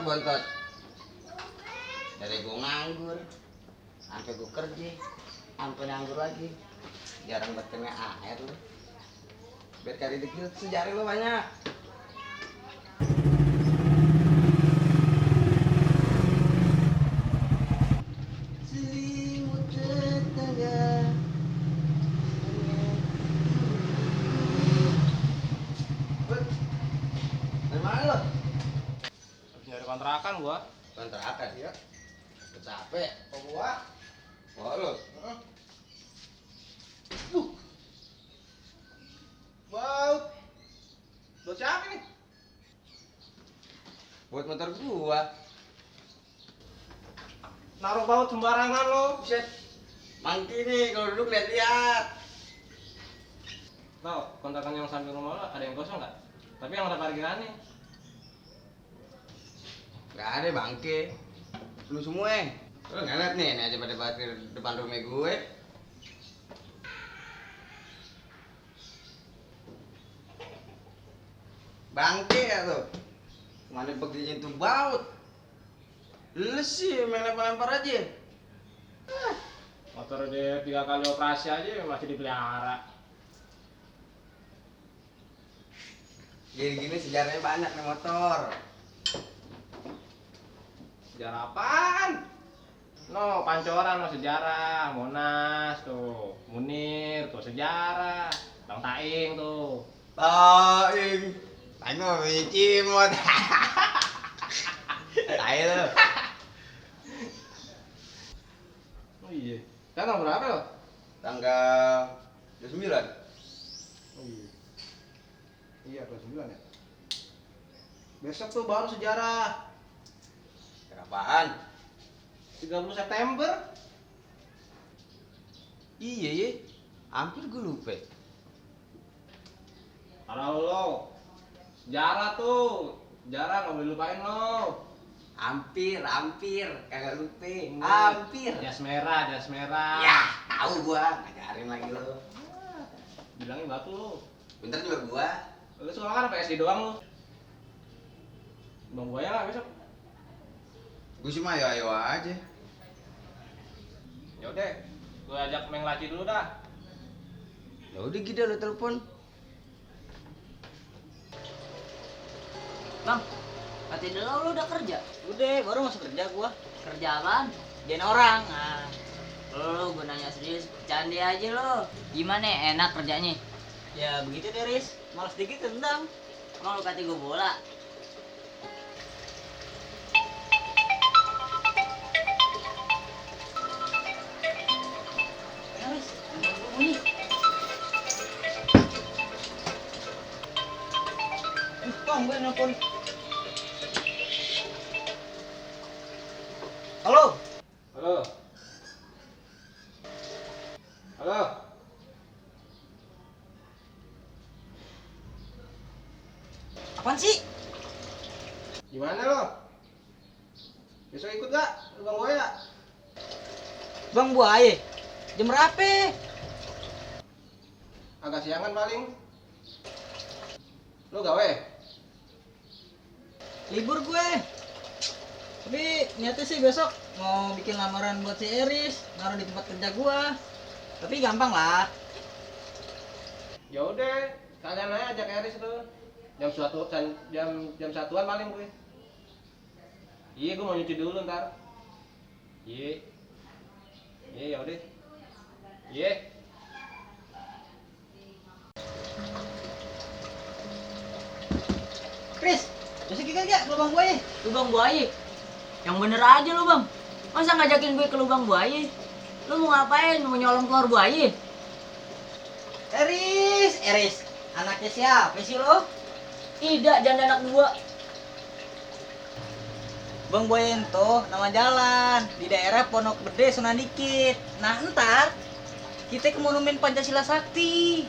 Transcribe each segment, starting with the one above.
bontot. Dari gue nganggur, sampai gue kerja, sampai nganggur lagi. Jarang bertengah air lu. Biar cari dikit sejarah lu banyak. Selimut tetangga. Dari mana lo? Nyari kontrakan gua. Kontrakan ya. Capek. Kok gua? Oh lo. Bau. Buat siapa nih? Buat motor gua. Naruh baut sembarangan lo. Buset. Mangki nih kalau duduk lihat-lihat. Tahu kontrakan yang samping rumah lo ada yang kosong nggak? Tapi yang ada parkirannya. Gak ada bangke. Lu semua. Lu nggak lihat nih, ini aja pada parkir depan rumah gue. Bangke ya tuh. Mana begini tuh baut. Lu sih main lempar-lempar aja. Motor dia 3 kali operasi aja masih dipelihara. Gini-gini sejarahnya banyak nih motor. Sejarah apaan? No, Pancoran no sejarah, Monas tuh, Munir tuh sejarah, Bang Taing tuh. Taing. Taing mah cimot. Taing lu. Oh iya. Tanggal berapa lo? Tanggal 29. Oh iya. Iya, kelas 9 ya. Besok tuh baru sejarah. Apaan? 30 September. Iya ya. Hampir gue lupa. Kalau lo sejarah tuh, sejarah nggak boleh lupain lo. Hampir, kagak lupa. Ingat. Hampir. Jas merah, jas merah. Ya, tahu gua, ngajarin lagi lo. Bilangin batu lo. Bentar juga gua. Lo sekolah kan PSD doang lo. Bang Buaya nggak besok? Gua sih mah ayo aja. Ya udah, gue ajak Meng Laci dulu dah. Ya udah gitu lo telepon. Bang, katanya lu udah kerja? Udah, baru masuk kerja gua. Kerja apaan? Jadi orang. Nah, lu gua nanya serius, candi aja lo. Gimana enak kerjanya? Ya begitu deh, Riz. Males dikit tendang. Emang lu kata gua bola. Ya, Riz, tendang gua bunyi. Bang, gue nelfon. Halo. Halo. Halo. Apaan sih? Gimana lo? Besok ikut gak? Lu Bang Buaya? Bang Buaya. Jam berapa? Agak siangan paling. Lu gawe? Libur gue. Tapi niatnya sih besok mau bikin lamaran buat si Eris, naruh di tempat kerja gua. Tapi gampang lah. Ya udah, kalian aja ajak Eris tuh. Jam satuan paling gue. Iya, gue mau nyuci dulu ntar. Iya. Iya, ya udah. Iya. Chris, besok kita gak ke lubang buaya? Lubang buaya? Yang bener aja lu bang. Masa ngajakin gue ke lubang buaya? Lu mau ngapain? Mau nyolong keluar buaya? Eris, anaknya siapa sih lo? Tidak, janda anak dua. Bang Buaya itu nama jalan di daerah Pondok Gede Sunan Dikit. Nah ntar kita ke Monumen Pancasila Sakti.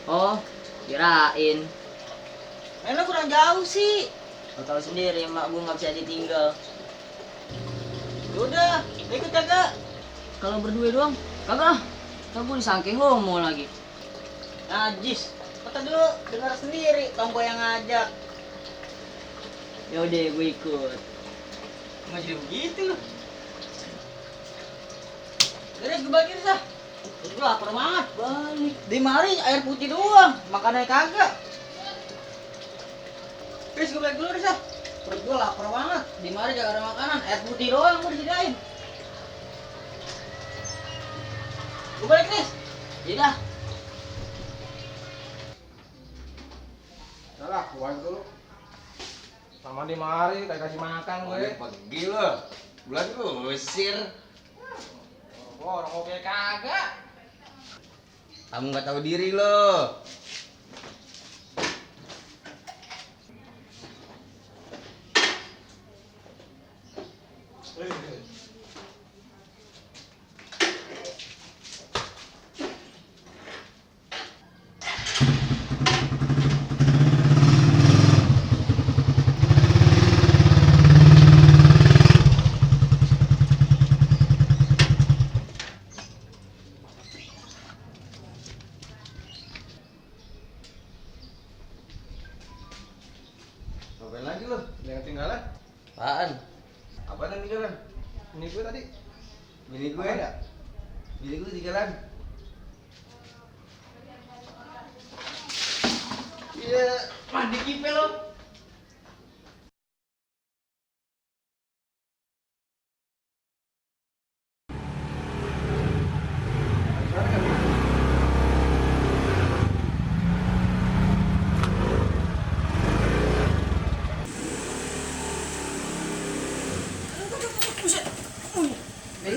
Oh, kirain. Mainnya kurang jauh sih. Lo tahu sendiri, mak gue nggak bisa ditinggal. Udah, ikut kagak? Kalau berdua doang, kagak. Kan gue disangke homo lagi. Najis. Kata dulu dengar sendiri, Bang Boy yang ngajak. Yaudah, gue ikut. Nggak jadi begitu loh. Terus gue balik sah. Terus gue lapar banget. Balik. Di mari air putih doang. Makannya kagak. Terus gue balik dulu sah. Perut gue lapar banget. Di mari gak ada makanan. Air putih doang gue disediain. Gue balik Chris. Iya dah. Salah, gue balik dulu. Sama di mari, kayak kasih makan gue. Udah pergi lo. Bulan gue usir. Oh, orang mau kayak kagak. Kamu nggak tahu diri lo. Ngapain lagi lo? Jangan ketinggalan. Apaan? Apaan yang di jalan? Ini gue tadi. Bini gue Apa ada? Bini gue di jalan. Iya, mandi kipe lo.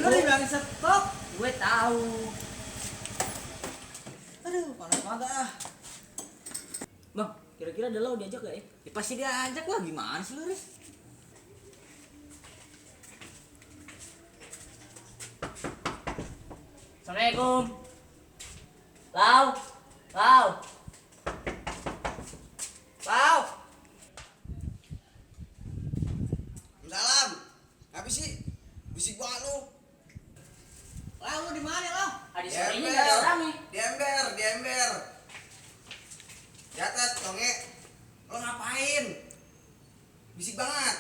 Lu dibilangin stop, gue tahu. Aduh, panas banget ah. Bang, kira-kira ada lo diajak gak ya? Ya pasti diajak lah, gimana sih lu, Riz? Assalamualaikum. Lau. Lau. Lau. Salam. Apa sih? Bisik banget lu. Lau, lu di mana, Lau? Ada Di sorenya ember. gak ada orangnya. Di ember, di ember. Di atas, tonge. Lo ngapain? Bisik banget.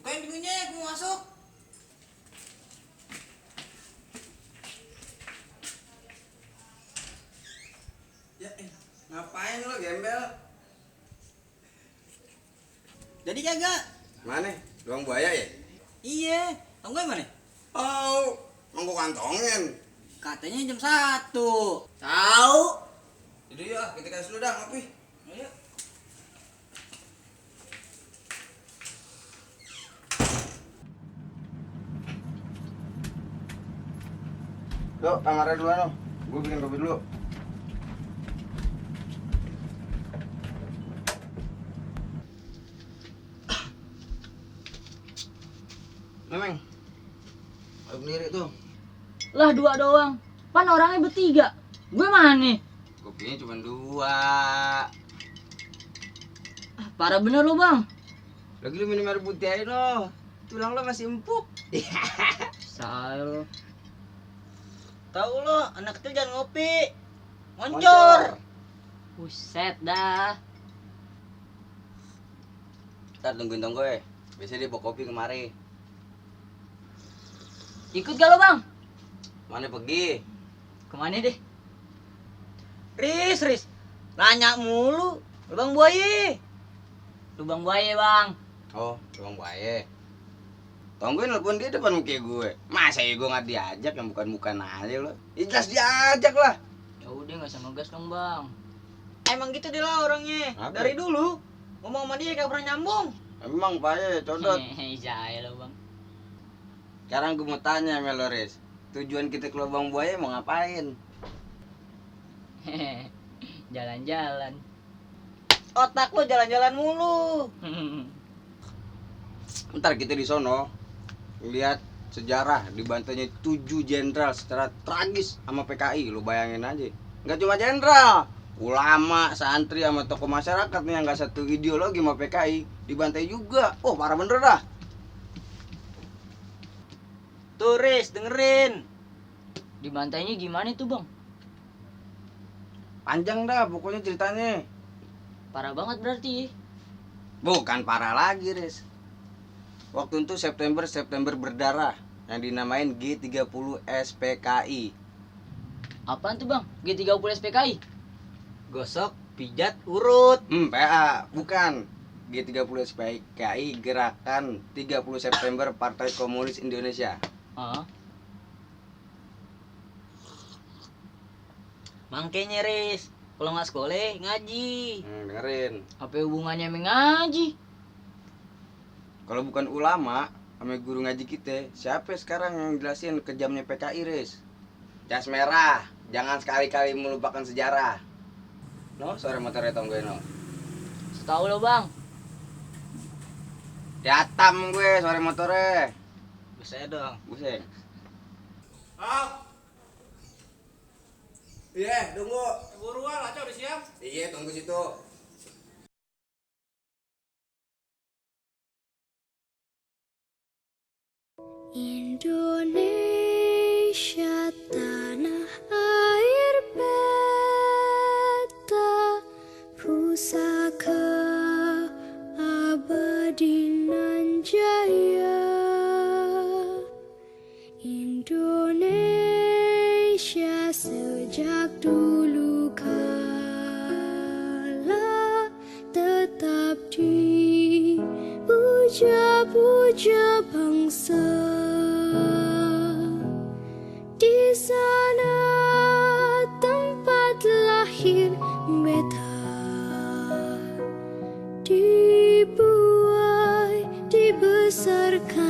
Bukain pintunya, gue mau masuk. Ya, ngapain lo gembel? Jadi kagak? Mana? Doang buaya ya? Iya, tau gue mana? Oh, mau gua kantongin. Katanya jam 1. Tahu? Jadi ya, kita kasih lu dah ngopi. Ayo. Dok, kamarnya dulu no. Gue bikin kopi dulu. Memang. Aku sendiri tuh. Lah 2 doang. Pan orangnya bertiga. Gue mana? Kopinya cuma 2. Parah bener lo, Bang. Lagi lu minum air putih aja no. Tulang lo masih empuk. Saya lo. Tahu lo, anak kecil jangan ngopi. Moncor. Buset dah. Ntar tungguin dong gue. Biasanya dia bawa kopi kemari. Ikut gak lo, Bang? Mana pergi? Kemana deh? Riz. Nanya mulu. Lubang buaya. Lubang buaya, Bang. Oh, doang buaya. Tungguin nelpon dia depan muka gue. Masa ya gue nggak diajak yang bukan aja lo. Ya jelas diajak lah. Ya udah nggak usah ngegas dong, Bang. Emang gitu dia lah orangnya. Apa? Dari dulu ngomong sama dia kagak pernah nyambung. Emang payah codot. Iya lo, Bang. Sekarang gue mau tanya sama lo, Riz. Tujuan kita ke lubang buaya mau ngapain? Jalan-jalan. Otak lo jalan-jalan mulu. Ntar kita di sono lihat sejarah dibantainya 7 jenderal secara tragis sama PKI. Lu bayangin aja. Nggak cuma jenderal, ulama, santri sama tokoh masyarakat nih yang nggak satu ideologi sama PKI dibantai juga. Oh, parah bener dah. Turis, dengerin. Dibantainya gimana tuh, Bang? Panjang dah pokoknya ceritanya. Parah banget berarti. Bukan parah lagi, Riz. Waktu itu September berdarah yang dinamain G30 SPKI. Apaan tuh bang? G30 SPKI? Gosok, pijat, urut. PA, bukan. G30 SPKI Gerakan 30 September Partai Komunis Indonesia. Ah. Makanya Riz, kalau nggak sekolah ngaji. Dengerin. Apa hubungannya sama ngaji? Kalau bukan ulama sama guru ngaji kita, siapa sekarang yang jelasin kejamnya PKI, Riz? Jas merah, jangan sekali-kali melupakan sejarah. No, sore motornya tong gue no. Setahu lo bang. Jatam gue sore motornya. Bisa dong. Buseng. Iya, tunggu. Buruan, Aca udah siap. Iya, tunggu situ. Indonesia tanah air beta, pusaka abadi nan jaya. Indonesia sejak dulu kala tetap dipuja-puja bangsa. Di sana tempat lahir beta, dibuai, dibesarkan